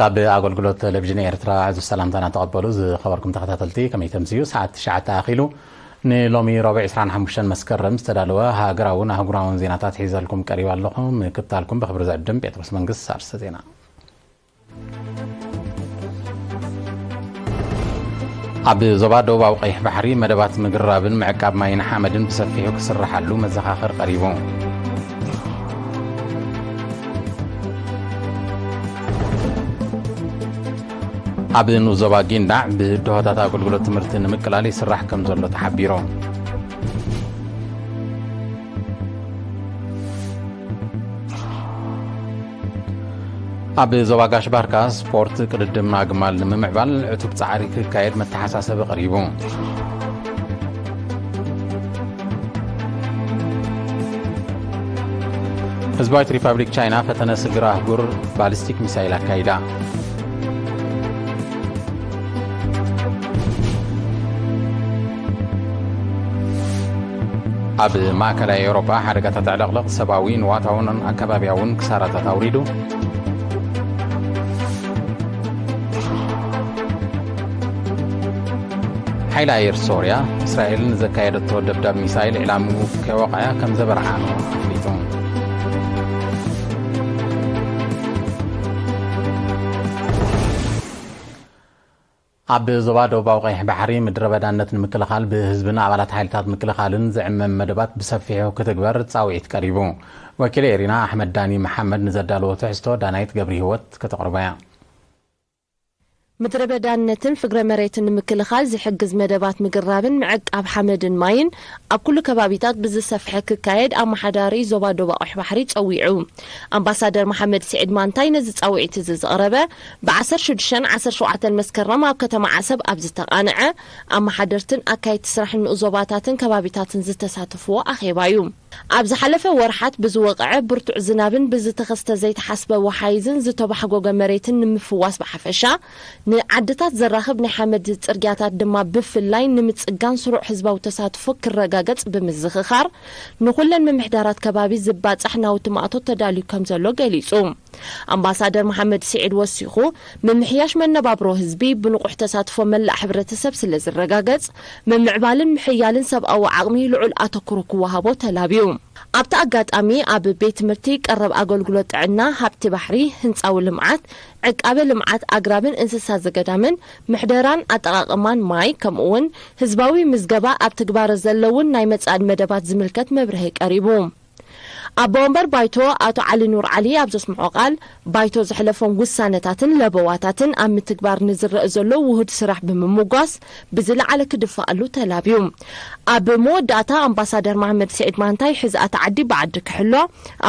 ኣብ ኣገልግሎት ቴሌቪዥን ኤርትራ ዕዙዝ ሰላምታና ተቐበሉ። ዝኸበርኩም ተኸታተልቲ፣ ከመይ ተምስዩ? ሰዓት ትሽዓተ ኣኺሉ። ንሎሚ ረቡዕ ዕስራን ሓሙሽተን መስከረም ዝተዳለወ ሃገራውን ኣህጉራውን ዜናታት ሒዘልኩም ቀሪበ ኣለኹ። ምክትታልኩም ብኽብሪ ዝዕድም ጴጥሮስ መንግስት። ኣርእስተ ዜና። ኣብ ዞባ ደቡባዊ ቀይሕ ባሕሪ መደባት ምግራብን ምዕቃብ ማይን ሓመድን ብሰፊሑ ክስርሓሉ መዘኻኸር ቀሪቡ። ኣብ ንኡስ ዞባ ጊንዳዕ ብድሆታት ኣገልግሎት ትምህርቲ ንምቅላል ይስራሕ ከም ዘሎ ተሓቢሩ። ኣብ ዞባ ጋሽ ባርካ ስፖርት ቅድድም ኣግማል ንምምዕባል ዕቱብ ጻዕሪ ክካየድ መተሓሳሰቢ ቀሪቡ። ህዝባዊት ሪፓብሊክ ቻይና ፈተነ ስግር ኣህጉር ባሊስቲክ ሚሳይል ኣካይዳ። ኣብ ማእከላይ ኤውሮጳ ሓደጋታት ዕለቕለቕ ሰብኣዊ፣ ንዋታውን ኣከባብያውን ክሳራታት ኣውሪዱ። ሓይሊ ኣየር ሶርያ፣ እስራኤል ንዘካየደቶ ደብዳብ ሚሳይል ዕላምኡ ከይወቕዐ ከም ዘበርዓኖ ኣፍሊጡ። ኣብ ዞባ ደቡባዊ ቀይሕ ባሕሪ ምድረ በዳነት ንምክልኻል ብህዝብን ኣባላት ሓይልታት ምክልኻልን ዝዕመም መደባት ብሰፊሑ ክትግበር ጻውዒት ቀሪቡ። ወኪል ኤሪና ኣሕመድ ዳኒ መሓመድ ንዘዳለዎ ትሕዝቶ ዳናይት ገብሪ ህይወት ከተቕርቦ እያ። ምድረ በዳነትን ፍግረ መሬትን ንምክልኻል ዝሕግዝ መደባት ምግራብን ምዕቃብ ሓመድን ማይን ኣብ ኩሉ ከባቢታት ብዝሰፍሐ ክካየድ ኣመሓዳሪ ዞባ ደቡብ ኣቑሕ ባሕሪ ጸዊዑ። ኣምባሳደር መሓመድ ስዒድ ማንታይ ነዚ ጻውዒት እዚ ዘቕረበ፣ ብ ዓሰርተ ሽዱሽተን ዓሰርተ ሸውዓተን መስከረም ኣብ ከተማ ዓሰብ ኣብ ዝተቓንዐ ኣመሓደርትን ኣካየድቲ ስራሕን ንኡስ ዞባታትን ከባቢታትን ዝተሳተፍዎ ኣኼባ እዩ። ኣብ ዝሓለፈ ወርሓት ብዝወቕዐ ብርቱዕ ዝናብን ብዝተኸስተ ዘይተሓስበ ወሓይዝን ዝተባሕጎገ መሬትን ንምፍዋስ ብሓፈሻ፣ ንዓድታት ዘራኽብ ናይ ሓመድ ጽርግያታት ድማ ብፍላይ ንምጽጋን ስሩዕ ህዝባዊ ተሳትፎ ክረጋገጽ ብምዝኽኻር፣ ንኹለን ምምሕዳራት ከባቢ ዝባጻሕ ናውቲ ማእቶት ተዳልዩ ከም ዘሎ ገሊጹ። ኣምባሳደር መሓመድ ስዒድ ወሲኹ፣ ምምሕያሽ መነባብሮ ህዝቢ ብንቑሕ ተሳትፎ መላእ ሕብረተሰብ ስለ ዝረጋገጽ፣ ምምዕባልን ምሕያልን ሰብኣዊ ዓቕሚ ልዑል ኣተኩሮ ክወሃቦ ተላብዩ። ኣብቲ ኣጋጣሚ ኣብ ቤት ትምህርቲ፣ ቀረብ ኣገልግሎት ጥዕና፣ ሃብቲ ባሕሪ፣ ህንጻዊ ልምዓት፣ ዕቃበ ልምዓት ኣግራብን እንስሳ ዘገዳምን፣ ምሕደራን ኣጠቓቕማን ማይ፣ ከምኡ'ውን ህዝባዊ ምዝገባ ኣብ ትግባረ ዘለውን ናይ መጻኢ መደባት ዝምልከት መብርሂ ቀሪቡ። ኣቦ ወንበር ባይቶ ኣቶ ዓሊ ኑር ዓሊ ኣብ ዘስምዖ ቃል፣ ባይቶ ዘሕለፎም ውሳነታትን ለበዋታትን ኣብ ምትግባር ንዝረአ ዘሎ ውሁድ ስራሕ ብምምጓስ ብዝለዓለ ክድፋኣሉ ተላብዩ። ኣብ መወዳእታ ኣምባሳደር መሓመድ ስዒድ ማንታይ ሕዝኣት ዓዲ ብዓዲ ክሕሎ፣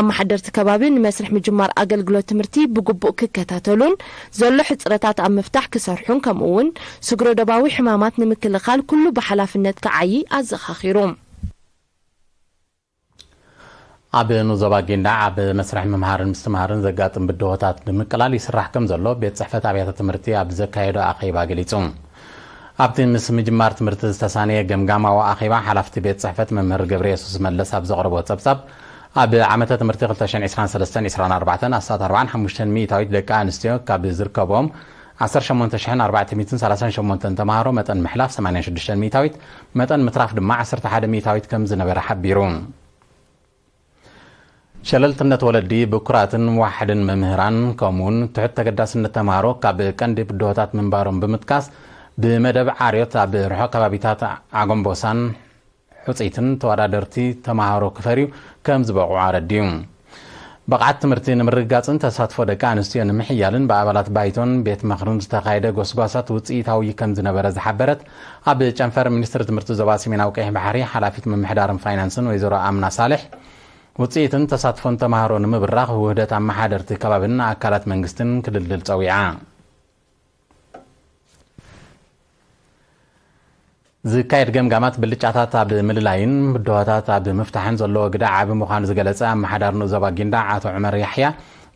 ኣመሓደርቲ ከባቢ ንመስርሕ ምጅማር ኣገልግሎት ትምህርቲ ብግቡእ ክከታተሉን ዘሎ ሕጽረታት ኣብ ምፍታሕ ክሰርሑን ከምኡ እውን ስግረ ዶባዊ ሕማማት ንምክልኻል ኩሉ ብሓላፍነት ክዓዪ ኣዘኻኺሩ። ኣብ ንኡስ ዞባ ጊንዳዕ ኣብ መስርሕ ምምሃርን ምስትምሃርን ዘጋጥም ብድሆታት ንምቅላል ይስራሕ ከም ዘሎ ቤት ጽሕፈት ኣብያተ ትምህርቲ ኣብ ዘካየዶ ኣኼባ ገሊጹ። ኣብቲ ምስ ምጅማር ትምህርቲ ዝተሳነየ ገምጋማዊ ኣኼባ ሓላፍቲ ቤት ጽሕፈት መምህር ገብረየሱስ መለስ ኣብ ዘቕረቦ ጸብጻብ፣ ኣብ ዓመተ ትምህርቲ ክልተ ሽሕን ዕስራን ሰለስተን ዕስራን ኣርባዕተን ኣስታት ኣርባዓን ሓሙሽተን ሚእታዊት ደቂ ኣንስትዮ ካብ ዝርከቦም ዓሰርተ ሸሞንተ ሽሕን ኣርባዕተ ሚእትን ሰላሳን ሸሞንተን ተምሃሮ መጠን ምሕላፍ ሰማንያን ሽዱሽተን ሚእታዊት፣ መጠን ምትራፍ ድማ ዓሰርተ ሓደ ሚእታዊት ከም ዝነበረ ሓቢሩ። ሸለልትነት ወለዲ፣ ብኩራትን ዋሕድን መምህራን፣ ከምኡውን ትሑት ተገዳስነት ተምሃሮ ካብ ቀንዲ ብድሆታት ምንባሮም ብምጥቃስ፣ ብመደብ ዓርዮት ኣብ ርሑቕ ከባቢታት ዓጎምቦሳን ሑጺትን ተወዳደርቲ ተምሃሮ ክፈርዩ ከም ዝበቕዑ ኣረዲኡ። ብቕዓት ትምህርቲ ንምርግጋጽን ተሳትፎ ደቂ ኣንስትዮ ንምሕያልን ብኣባላት ባይቶን ቤት ምኽርን ዝተኻየደ ጎስጓሳት ውጽኢታዊ ከም ዝነበረ ዝሓበረት ኣብ ጨንፈር ሚኒስትሪ ትምህርቲ ዞባ ሰሜናዊ ቀይሕ ባሕሪ ሓላፊት ምምሕዳርን ፋይናንስን ወይዘሮ ኣምና ሳልሕ፣ ውጽኢትን ተሳትፎን ተምሃሮ ንምብራኽ ውህደት ኣመሓደርቲ ከባብን ኣካላት መንግስትን ክድልድል ጸዊዓ። ዝካየድ ገምጋማት ብልጫታት ኣብ ምልላይን ብድሆታት ኣብ ምፍታሕን ዘለዎ ግደ ዓቢ ምዃኑ ዝገለጸ ኣመሓዳሪ ንኡስ ዞባ ጊንዳዕ ኣቶ ዑመር ያሕያ፣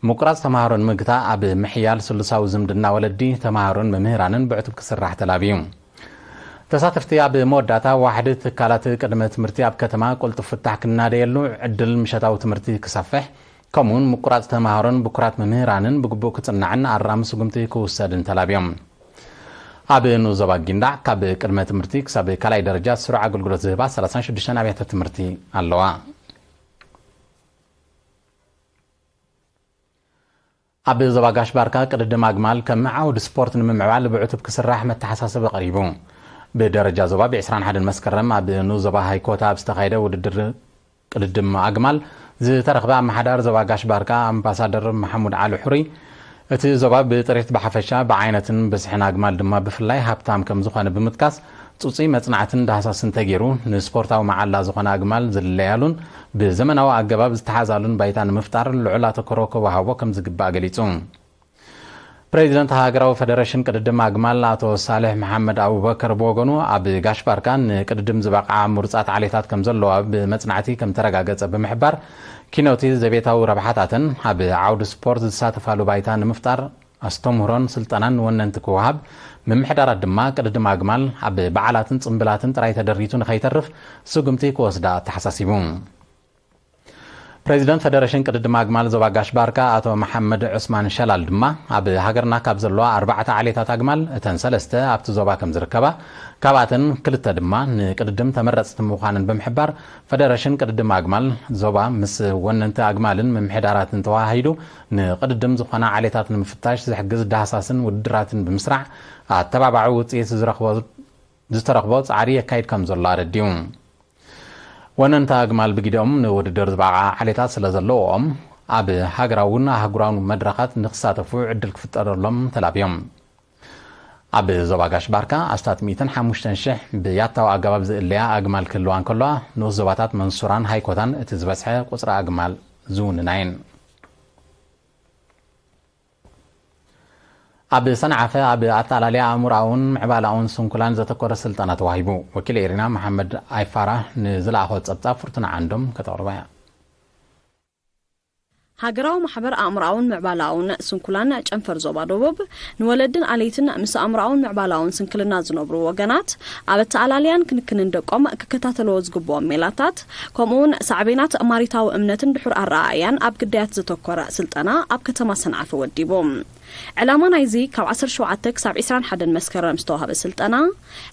ምቁራጽ ተምሃሮ ንምግታእ ኣብ ምሕያል ስሉሳዊ ዝምድና ወለዲ፣ ተምሃሮን መምህራንን ብዕቱብ ክስራሕ ተላብዩ። ተሳተፍቲ ኣብ መወዳእታ፣ ዋሕዲ ትካላት ቅድመ ትምህርቲ ኣብ ከተማ ቅልጡፍ ፍታሕ ክናደየሉ፣ ዕድል ምሸታዊ ትምህርቲ ክሰፍሕ፣ ከምኡውን ምቁራፅ ተምሃሮን ብኩራት መምህራንን ብግቡእ ክፅናዕን ኣራሚ ስጉምቲ ክውሰድን ተላብዮም። ኣብ ንኡስ ዞባ ጊንዳዕ ካብ ቅድመ ትምህርቲ ክሳብ ካልኣይ ደረጃ ስሩዕ ኣገልግሎት ዝህባ ሰላሳን ሽዱሽተን ኣብያተ ትምህርቲ ኣለዋ። ኣብ ዞባ ጋሽ ባርካ ቅድድም ኣግማል ከም ዓውዲ ስፖርት ንምምዕባል ብዕቱብ ክስራሕ መተሓሳሰቢ ቀሪቡ። ብደረጃ ዞባ ብ ዕስራን ሓደን መስከረም ኣብ ንኡስ ዞባ ሃይኮታ ኣብ ዝተኻየደ ውድድር ቅድድም ኣግማል ዝተረኽበ ኣመሓዳሪ ዞባ ጋሽ ባርካ ኣምባሳደር መሓሙድ ዓሊ ሑሪ፣ እቲ ዞባ ብጥሪት ብሓፈሻ ብዓይነትን ብዝሕን ኣግማል ድማ ብፍላይ ሃብታም ከም ዝኾነ ብምጥቃስ፣ ጽጹይ መጽናዕትን ዳህሳስን ተገይሩ ንስፖርታዊ መዓላ ዝኾነ ኣግማል ዝልለያሉን ብዘመናዊ ኣገባብ ዝተሓዛሉን ባይታ ንምፍጣር ልዑል ኣተኮሮ ክወሃቦ ከም ዝግባእ ገሊጹ። ፕሬዚደንት ሃገራዊ ፈደረሽን ቅድድም ኣግማል ኣቶ ሳልሕ መሓመድ ኣቡበከር ብወገኑ፣ ኣብ ጋሽ ባርካ ንቅድድም ዝበቕዓ ምሩጻት ዓሌታት ከም ዘለዋ ብመጽናዕቲ ከም ተረጋገጸ ብምሕባር፣ ኪኖቲ ዘቤታዊ ረብሓታተን ኣብ ዓውዲ ስፖርት ዝሳተፋሉ ባይታ ንምፍጣር ኣስተምህሮን ስልጠናን ንወነንቲ ክወሃብ፣ ምምሕዳራት ድማ ቅድድም ኣግማል ኣብ በዓላትን ጽምብላትን ጥራይ ተደሪቱ ንኸይተርፍ ስጉምቲ ክወስዳ ኣተሓሳሲቡ። ፕሬዚደንት ፈደረሽን ቅድድም ኣግማል ዞባ ጋሽ ባርካ ኣቶ መሓመድ ዑስማን ሸላል ድማ፣ ኣብ ሃገርና ካብ ዘለዋ ኣርባዕተ ዓሌታት ኣግማል እተን ሰለስተ ኣብቲ ዞባ ከም ዝርከባ፣ ካብኣተን ክልተ ድማ ንቅድድም ተመረጽቲ ምዃነን ብምሕባር፣ ፈደረሽን ቅድድም ኣግማል ዞባ ምስ ወነንቲ ኣግማልን ምምሕዳራትን ተወሃሂዱ ንቅድድም ዝኾና ዓሌታት ንምፍታሽ ዝሕግዝ ዳህሳስን ውድድራትን ብምስራዕ ኣተባባዒ ውጽኢት ዝረኽቦ ዝተረኽቦ ጻዕሪ የካይድ ከም ዘሎ ኣረዲኡ። ወነንቲ ኣግማል ብግዲኦም ንውድድር ዝበቕዓ ዓሌታት ስለ ዘለዎም፣ ኣብ ሃገራውን ኣህጉራውን መድረኻት ንክሳተፉ ዕድል ክፍጠረሎም ተላብዮም። ኣብ ዞባ ጋሽ ባርካ ኣስታት ሚእትን ሓሙሽተን ሽሕ ብያታዊ ኣገባብ ዝእለያ ኣግማል ክህልዋ እንከለዋ፣ ንኡስ ዞባታት መንሱራን ሃይኮታን እቲ ዝበዝሐ ቁጽሪ ኣግማል ዝውንና እየን። ኣብ ሰንዓፈ ኣብ ኣተኣላልያ ኣእምሮኣውን ምዕባለኣውን ስንኩላን ዘተኮረ ስልጠና ተዋሂቡ። ወኪል ኤሪና መሓመድ ኣይፋራ ንዝለኣኾ ጸብጻብ ፍርቱና ዓንዶም ከተቕርባ እያ። ሃገራዊ ማሕበር ኣእምሮኣውን ምዕባለኣውን ስንኩላን ጨንፈር ዞባ ደቡብ፣ ንወለድን ኣለይትን ምስ ኣእምሮኣውን ምዕባለኣውን ስንክልና ዝነብሩ ወገናት ኣብ ኣተኣላልያን ክንክንን ደቆም ክከታተልዎ ዝግብኦም ሜላታት፣ ከምኡውን ሳዕቤናት ማሪታዊ እምነትን ድሑር ኣረኣእያን ኣብ ግዳያት ዘተኮረ ስልጠና ኣብ ከተማ ሰንዓፈ ወዲቡ። ዕላማ ናይዚ ካብ ዓሰርተ ሸውዓተ ክሳብ ዕስራን ሓደን መስከረም ዝተዋህበ ስልጠና፣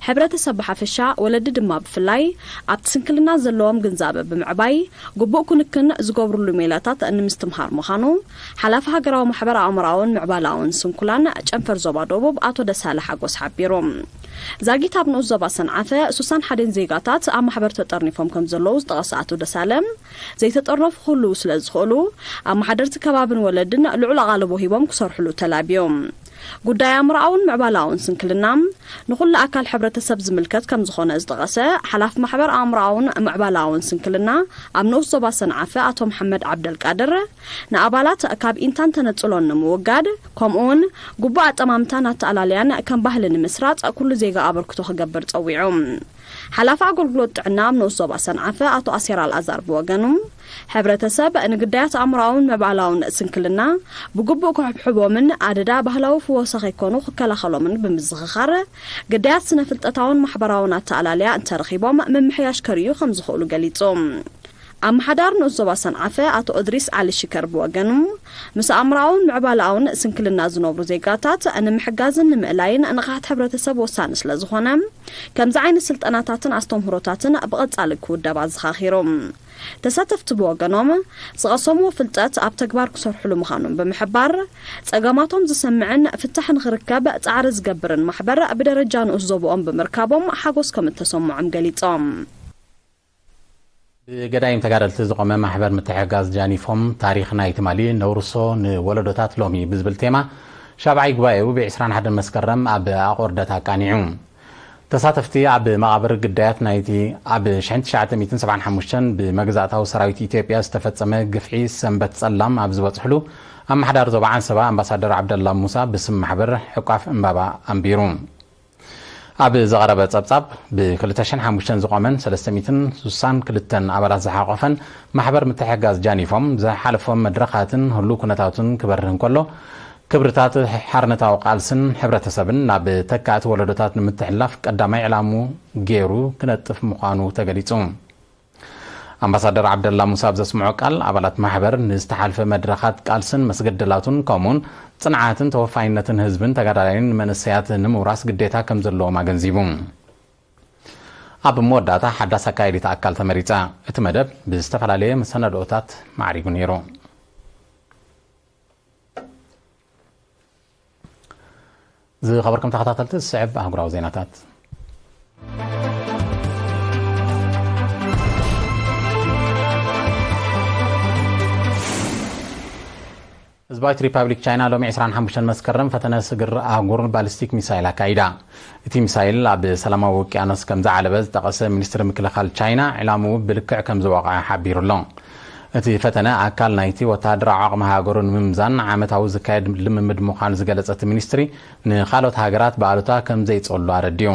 ሕብረተሰብ ብሓፈሻ፣ ወለዲ ድማ ብፍላይ፣ ኣብቲ ስንክልና ዘለዎም ግንዛበ ብምዕባይ፣ ግቡእ ክንክን ዝገብርሉ ሜላታት ንምስትምሃር ምዃኑ፣ ሓላፊ ሃገራዊ ማሕበር ኣእምሮኣውን ምዕባለኣውን ስንኩላን ጨንፈር ዞባ ደቡብ ኣቶ ደሳለ ሓጎስ ሓቢሩ። ዛጊት ኣብ ንኡስ ዞባ ሰንዓፈ ሱሳን ሓደን ዜጋታት ኣብ ማሕበር ተጠርኒፎም ከም ዘለዉ ዝጠቐሰ ኣቶ ደሳለ፣ ዘይተጠርነፉ ክህልዉ ስለ ዝኽእሉ፣ ኣመሓደርቲ ከባብን ወለድን ልዑል ኣቓልቦ ሂቦም ክሰርሕሉ ተላብዮም። ጉዳይ ኣእምሮኣውን ምዕባለኣውን ስንክልና ንኹሉ ኣካል ሕብረተሰብ ዝምልከት ከም ዝኾነ ዝጠቐሰ ሓላፊ ማሕበር ኣእምሮኣውን ምዕባለኣውን ስንክልና ኣብ ንኡስ ዞባ ሰንዓፈ ኣቶ መሓመድ ዓብደልቃድር፣ ንኣባላት ካብ ኢንታን ተነጽሎን ንምውጋድ፣ ከምኡውን ግቡእ ኣጠማምታን ኣተኣላልያን ከም ባህሊ ንምስራጽ ኩሉ ዜጋ ኣበርክቶ ክገብር ጸዊዑ። ሓላፊ ኣገልግሎት ጥዕና ኣብ ንኡስ ዞባ ሰንዓፈ ኣቶ ኣሴር ኣልኣዛር ብወገኑ፣ ሕብረተሰብ ንግዳያት ኣእምሮኣውን ምዕባለኣውን ስንክልና ብግቡእ ክሕብሕቦምን ኣደዳ ባህላዊ ፍወሳ ከይኮኑ ክከላኸሎምን ብምዝኽኻር፣ ግዳያት ስነ ፍልጠታውን ማሕበራውን ኣተኣላልያ እንተረኺቦም ምምሕያሽ ከርእዩ ከም ዝኽእሉ ገሊጹ። ኣመሓዳሪ ንኡስ ዞባ ሰንዓፈ ኣቶ እድሪስ ዓሊ ሽከር ብወገኑ፣ ምስ ኣእምሮኣውን ምዕባለኣውን ስንክልና ዝነብሩ ዜጋታት ንምሕጋዝን ንምእላይን ንቕሓት ሕብረተሰብ ወሳኒ ስለ ዝኾነ፣ ከምዚ ዓይነት ስልጠናታትን ኣስተምህሮታትን ብቐጻሊ ክውደብ ኣዘኻኺሩ። ተሳተፍቲ ብወገኖም፣ ዝቐሰምዎ ፍልጠት ኣብ ተግባር ክሰርሕሉ ምዃኖም ብምሕባር፣ ጸገማቶም ዝሰምዕን ፍታሕ ንኽርከብ ጻዕሪ ዝገብርን ማሕበር ብደረጃ ንኡስ ዞባኦም ብምርካቦም ሓጎስ ከም እተሰምዖም ገሊጾም። ብገዳይም ተጋደልቲ ዝቖመ ማሕበር ምትሕግጋዝ ጃኒፎም፣ ታሪኽና ኣይትማሊ ነውርሶ ንወለዶታት ሎሚ ብዝብል ቴማ ሻብዓይ ጉባኤኡ ብ ዕስራን ሓደን መስከረም ኣብ ኣቑርደት ኣቃኒዑ። ተሳተፍቲ ኣብ መቓብር ግዳያት ናይቲ ኣብ ሺሕ ትሽዓተ ሚእትን ሰብዓን ሓሙሽተን ብመግዛእታዊ ሰራዊት ኢትዮጵያ ዝተፈጸመ ግፍዒ ሰንበት ጸላም ኣብ ዝበጽሕሉ፣ ኣመሓዳሪ ዞባ ዓንሰባ ኣምባሳደር ዓብደላ ሙሳ ብስም ማሕበር ዕቋፍ ዕምባባ ኣንቢሩ። ኣብ ዝቐረበ ጸብጻብ፣ ብ ክልተ ሽሕን ሓሙሽተን ዝቖመን ሰለስተ ሚእትን ስሳን ክልተን ኣባላት ዝሓቖፈን ማሕበር ምትሕግጋዝ ጃኒፎም፣ ዝሓለፎም መድረኻትን ህሉው ኩነታቱን ክበርህ እንከሎ፣ ክብርታት ሓርነታዊ ቃልስን ሕብረተሰብን ናብ ተካእቲ ወለዶታት ንምትሕልላፍ ቀዳማይ ዕላሙ ገይሩ ክነጥፍ ምዃኑ ተገሊጹ። ኣምባሳደር ዓብደላ ሙሳ ኣብ ዘስምዖ ቃል፣ ኣባላት ማሕበር ንዝተሓልፈ መድረኻት ቃልስን መስገደላቱን ከምኡውን ጽንዓትን ተወፋይነትን ህዝብን ተጋዳላይን መንእሰያት ንምውራስ ግዴታ ከም ዘለዎም ኣገንዚቡ። ኣብ መወዳእታ ሓዳስ ኣካየዲት ኣካል ተመሪጻ። እቲ መደብ ብዝተፈላለየ መሰናድኦታት ማዕሪጉ ነይሩ። ዝኸበርኩም ተኸታተልቲ፣ ዝስዕብ ኣህጉራዊ ዜናታት። ህዝባዊት ሪፓብሊክ ቻይና ሎሚ ዕስራን ሓሙሽተን መስከረም ፈተነ ስግር ኣህጉር ባሊስቲክ ሚሳይል ኣካይዳ። እቲ ሚሳይል ኣብ ሰላማዊ ውቅያኖስ ከም ዝዓለበ ዝጠቐሰ ሚኒስትሪ ምክልኻል ቻይና፣ ዕላምኡ ብልክዕ ከም ዝወቕዐ ሓቢሩ ኣሎ። እቲ ፈተነ ኣካል ናይቲ ወተሃደራዊ ዓቕሚ ሃገሩ ንምምዛን ዓመታዊ ዝካየድ ልምምድ ምዃኑ ዝገለጸ እቲ ሚኒስትሪ፣ ንኻልኦት ሃገራት ብኣሉታ ከም ዘይጸሉ ኣረዲኡ።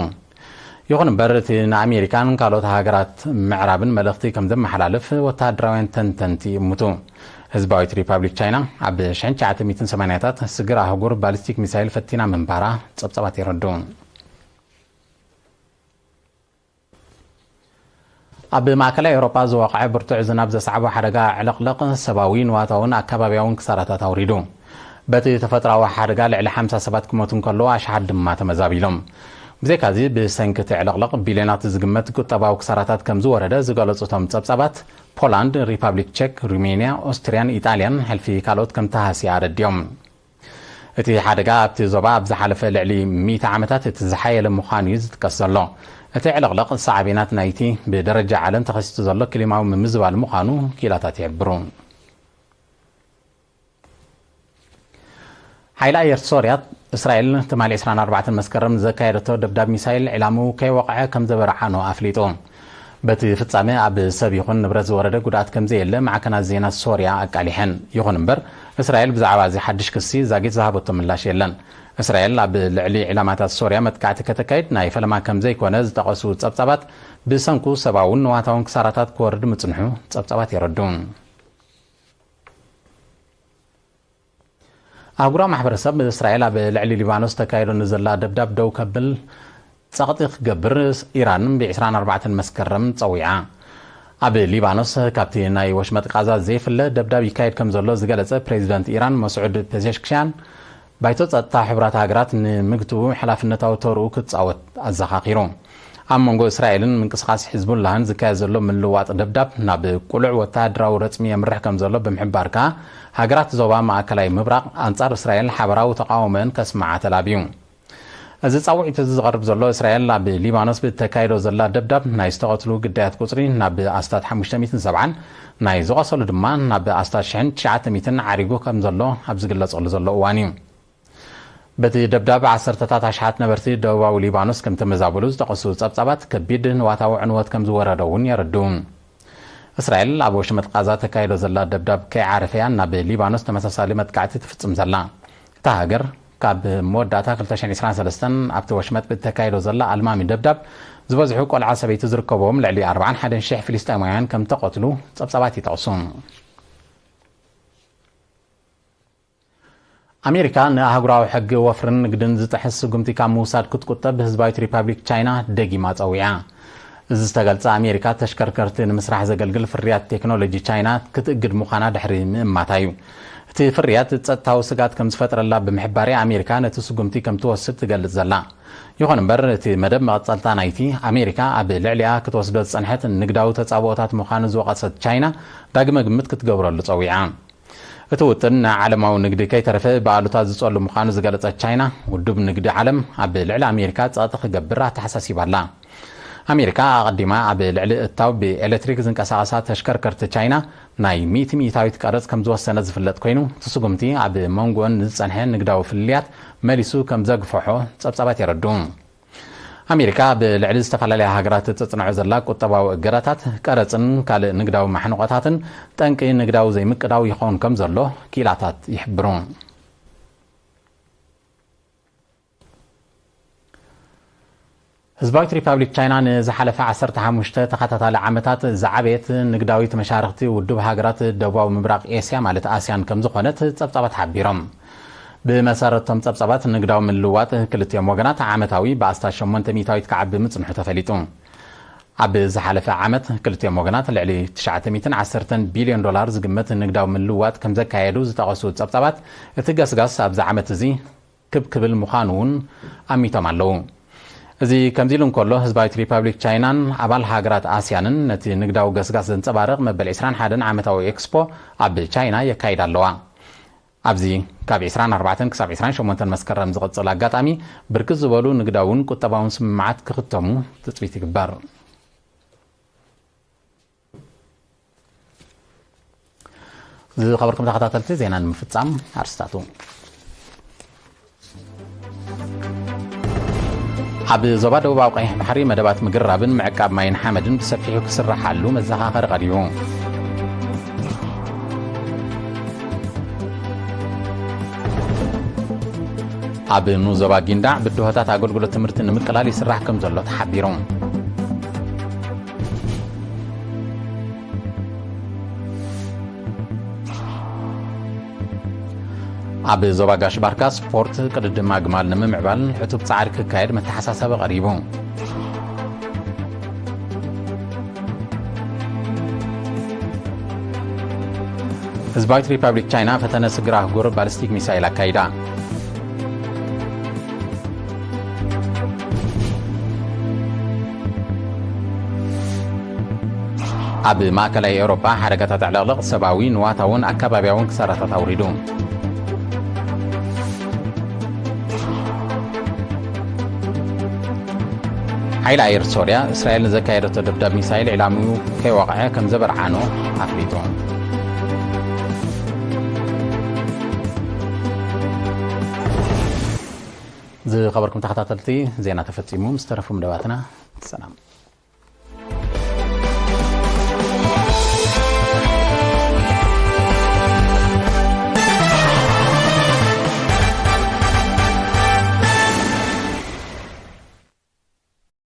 ይኹን እምበር፣ እቲ ንኣሜሪካን ካልኦት ሃገራት ምዕራብን መልእኽቲ ከም ዘመሓላልፍ ወተሃደራውያን ተንተንቲ ይእምቱ። ህዝባዊት ሪፓብሊክ ቻይና ኣብ ሽሕን ትሽዓተ ሚእትን ሰማንያታት ስግር ኣህጉር ባሊስቲክ ሚሳይል ፈቲና ምንባራ ጸብጻባት የረድኡ። ኣብ ማእከላይ ኤውሮጳ ዝወቕዐ ብርቱዕ ዝናብ ዘስዓቦ ሓደጋ ዕልቕልቕ ሰብኣዊ፣ ንዋታውን ኣከባብያውን ክሳራታት ኣውሪዱ። በቲ ተፈጥሮኣዊ ሓደጋ ልዕሊ ሓምሳ ሰባት ክሞቱ እንከለዉ፣ ኣሽሓት ድማ ተመዛቢሎም። ብዘይካዚ፣ ብሰንኪ እቲ ዕልቕልቕ ቢልዮናት ዝግመት ቁጠባዊ ክሳራታት ከም ዝወረደ ዝገለጹ እቶም ጸብጻባት፣ ፖላንድ፣ ሪፓብሊክ ቼክ፣ ሩሜንያ፣ ኦስትርያን ኢጣልያን ሕልፊ ካልኦት ከም ተሃስያ ኣረዲኦም። እቲ ሓደጋ ኣብቲ ዞባ ኣብ ዝሓለፈ ልዕሊ ሚእቲ ዓመታት እቲ ዝሓየለ ምዃኑ እዩ ዝጥቀስ ዘሎ። እቲ ዕልቕልቕ ሳዕቤናት ናይቲ ብደረጃ ዓለም ተኸሲቱ ዘሎ ክሊማዊ ምምዝባል ምዃኑ ክኢላታት ይሕብሩ። ሓይሊ ኣየር ሶርያ፣ እስራኤል ትማሊ ዕስራን ኣርባዕተን መስከረም ዘካየደቶ ደብዳብ ሚሳይል ዕላምኡ ከይወቕዐ ከም ዘበርዓኖ ኣፍሊጡ። በቲ ፍጻመ ኣብ ሰብ ይኹን ንብረት ዝወረደ ጉድኣት ከም ዘየለ ማዕከናት ዜና ሶርያ ኣቃሊሐን። ይኹን እምበር፣ እስራኤል ብዛዕባ እዚ ሓድሽ ክሲ ዛጊት ዝሃበቶ ምላሽ የለን። እስራኤል ኣብ ልዕሊ ዕላማታት ሶርያ መጥቃዕቲ ከተካይድ ናይ ፈለማ ከም ዘይኮነ ዝጠቐሱ ጸብጻባት፣ ብሰንኩ ሰብኣውን ንዋታውን ክሳራታት ክወርድ ምጽንሑ ጸብጻባት የረድኡ። ኣህጉራዊ ማሕበረሰብ፣ እስራኤል ኣብ ልዕሊ ሊባኖስ ተካይዶ ንዘላ ደብዳብ ደው ከብል ጸቕጢ ክገብር ኢራን ብ ዕስራን ኣርባዕተን መስከረም ጸዊዓ። ኣብ ሊባኖስ ካብቲ ናይ ወሽመጥ ቃዛ ዘይፍለ ደብዳብ ይካየድ ከም ዘሎ ዝገለጸ ፕሬዚደንት ኢራን መስዑድ ፔዜሽክያን፣ ባይቶ ጸጥታ ሕቡራት ሃገራት ንምግትኡ ሓላፍነታዊ ተርኡ ክጻወት ኣዘኻኺሩ። ኣብ መንጎ እስራኤልን ምንቅስቓስ ሕዝቡላህን ዝካየድ ዘሎ ምልዋጥ ደብዳብ ናብ ቅሉዕ ወተሃደራዊ ረጽሚ የምርሕ ከም ዘሎ ብምሕባር ከኣ፣ ሃገራት ዞባ ማእከላይ ምብራቕ ኣንጻር እስራኤል ሓበራዊ ተቓውሞአን ከስምዓ ተላብዩ። እዚ ጻውዒት እዚ ዝቐርብ ዘሎ፣ እስራኤል ኣብ ሊባኖስ ብተካይዶ ዘላ ደብዳብ ናይ ዝተቐትሉ ግዳያት ቁጽሪ ናብ ኣስታት ሓሙሽተ ሚእትን ሰብዓን፣ ናይ ዝቖሰሉ ድማ ናብ ኣስታት ሽሕን ትሽዓተ ሚእትን ዓሪጉ ከም ዘሎ ኣብ ዝግለጸሉ ዘሎ እዋን እዩ። በቲ ደብዳብ፣ ዓሰርተታት ኣሽሓት ነበርቲ ደቡባዊ ሊባኖስ ከም ተመዛበሉ ዝጠቐሱ ጸብጻባት፣ ከቢድ ንዋታዊ ዕንወት ከም ዝወረዶ እውን የረድኡ። እስራኤል ኣብ ወሽመጥ ቃዛ ተካይዶ ዘላ ደብዳብ ከይዓረፈያ፣ ናብ ሊባኖስ ተመሳሳሊ መጥቃዕቲ ትፍጽም ዘላ። እታ ሃገር፣ ካብ መወዳእታ ክልተ ሽሕን ዕስራን ሰለስተን ኣብቲ ወሽመጥ ብተካይዶ ዘላ ኣልማሚ ደብዳብ፣ ዝበዝሑ ቆልዓ ሰበይቲ ዝርከብዎም ልዕሊ ኣርባዓን ሓደን ሽሕ ፍልስጤማውያን ከም ተቐትሉ ጸብጻባት ይጠቕሱ። ኣሜሪካ ንኣህጉራዊ ሕጊ ወፍርን ንግድን ዝጥሕስ ስጉምቲ ካብ ምውሳድ ክትቁጠብ ህዝባዊት ሪፓብሊክ ቻይና ደጊማ ጸዊዓ። እዚ ዝተገልጸ፣ ኣሜሪካ ተሽከርከርቲ ንምስራሕ ዘገልግል ፍርያት ቴክኖሎጂ ቻይና ክትእግድ ምዃና ድሕሪ ምእማታ እዩ። እቲ ፍርያት ጸጥታዊ ስግኣት ከም ዝፈጥረላ ብምሕባር እያ ኣሜሪካ ነቲ ስጉምቲ ከም ትወስድ ትገልጽ ዘላ። ይኹን እምበር፣ እቲ መደብ መቐጸልታ ናይቲ ኣሜሪካ ኣብ ልዕሊኣ ክትወስዶ ዝጸንሐት ንግዳዊ ተጻብኦታት ምዃኑ ዝወቐሰት ቻይና፣ ዳግመ ግምት ክትገብረሉ ጸዊዓ። እቲ ውጥን ንዓለማዊ ንግዲ ከይተረፈ ብኣሉታ ዝጸሉ ምዃኑ ዝገለጸት ቻይና፣ ውድብ ንግዲ ዓለም ኣብ ልዕሊ ኣሜሪካ ጸቕጢ ክገብር ኣተሓሳሲባ ኣላ። ኣሜሪካ ኣቐዲማ ኣብ ልዕሊ እታው ብኤሌክትሪክ ዝንቀሳቐሳ ተሽከርከርቲ ቻይና ናይ ሚእቲ ሚእታዊት ቀረጽ ከም ዝወሰነ ዝፍለጥ ኮይኑ፣ እቲ ስጉምቲ ኣብ መንጎን ንዝጸንሐ ንግዳዊ ፍልልያት መሊሱ ከም ዘግፍሖ ጸብጻባት የረድኡ። ኣሜሪካ ኣብ ልዕሊ ዝተፈላለያ ሃገራት እተጽንዖ ዘላ ቁጠባዊ እገዳታት፣ ቀረጽን ካልእ ንግዳዊ ማሕንቖታትን ጠንቂ ንግዳዊ ዘይምቅዳው ይኸውን ከም ዘሎ ክኢላታት ይሕብሩ። ህዝባዊት ሪፓብሊክ ቻይና ንዝሓለፈ ዓሰርተ ሓሙሽተ ተኸታታሊ ዓመታት ዝዓበየት ንግዳዊት መሻርኽቲ ውድብ ሃገራት ደቡባዊ ምብራቕ ኤስያ ማለት ኣስያን ከም ዝኾነት ጸብጻባት ሓቢሮም። ብመሰረት እቶም ጸብጻባት፣ ንግዳዊ ምልውዋጥ ክልቲኦም ወገናት ዓመታዊ ብኣስታት ሸሞንተ ሚእታዊት ክዓቢ ምጽንሑ ተፈሊጡ። ኣብ ዝሓለፈ ዓመት ክልቲኦም ወገናት ልዕሊ ትሽዓተ ሚእትን ዓሰርተን ቢልዮን ዶላር ዝግመት ንግዳዊ ምልውዋጥ ከም ዘካየዱ ዝጠቐሱ ጸብጻባት፣ እቲ ገስጋስ ኣብዚ ዓመት እዚ ክብ ክብል ምዃኑ እውን ኣሚቶም ኣለዉ። እዚ ከምዚ ኢሉ እንከሎ፣ ህዝባዊት ሪፓብሊክ ቻይናን ኣባል ሃገራት ኣስያንን ነቲ ንግዳዊ ገስጋስ ዘንጸባርቕ መበል ዕስራን ሓደን ዓመታዊ ኤክስፖ ኣብ ቻይና የካይዳ ኣለዋ። ኣብዚ ካብ ዕስራን ኣርባዕተን ክሳብ ዕስራን ሸሞንተን መስከረም ዝቕጽል ኣጋጣሚ፣ ብርክት ዝበሉ ንግዳውን ቁጠባውን ስምምዓት ክኽተሙ ትጽቢት ይግበር። ዝኸበርኩም ተኸታተልቲ፣ ዜና ንምፍጻም ኣርስታቱ። ኣብ ዞባ ደቡባዊ ቀይሕ ባሕሪ መደባት ምግራብን ምዕቃብ ማይን ሓመድን ብሰፊሑ ክስራሓሉ መዘኻኸሪ ቀሪቡ። ኣብ ንኡስ ዞባ ጊንዳዕ ብድሆታት ኣገልግሎት ትምህርቲ ንምቅላል ይስራሕ ከም ዘሎ ተሓቢሩ። ኣብ ዞባ ጋሽ ባርካ ስፖርት ቅድድም ኣግማል ንምምዕባል ዕቱብ ጻዕሪ ክካየድ መተሓሳሰቢ ቀሪቡ። ህዝባዊት ሪፓብሊክ ቻይና ፈተነ ስግረ ኣህጉር ባሊስቲክ ሚሳይል ኣካይዳ። ኣብ ማእከላይ ኤውሮጳ ሓደጋታት ዕልቕልቕ ሰብኣዊ፣ ንዋታውን ኣከባብያውን ክሳራታት ኣውሪዱ። ሓይሊ ኣየር ሶርያ፣ እስራኤል ንዘካየደቶ ደብዳብ ሚሳይል ዒላምኡ ከይወቕዐ ከም ዘበርዓኖ ኣፍሊጡ። ዝኸበርኩም ተኸታተልቲ፣ ዜና ተፈጺሙ። ምስ ተረፉ መደባትና ሰላም።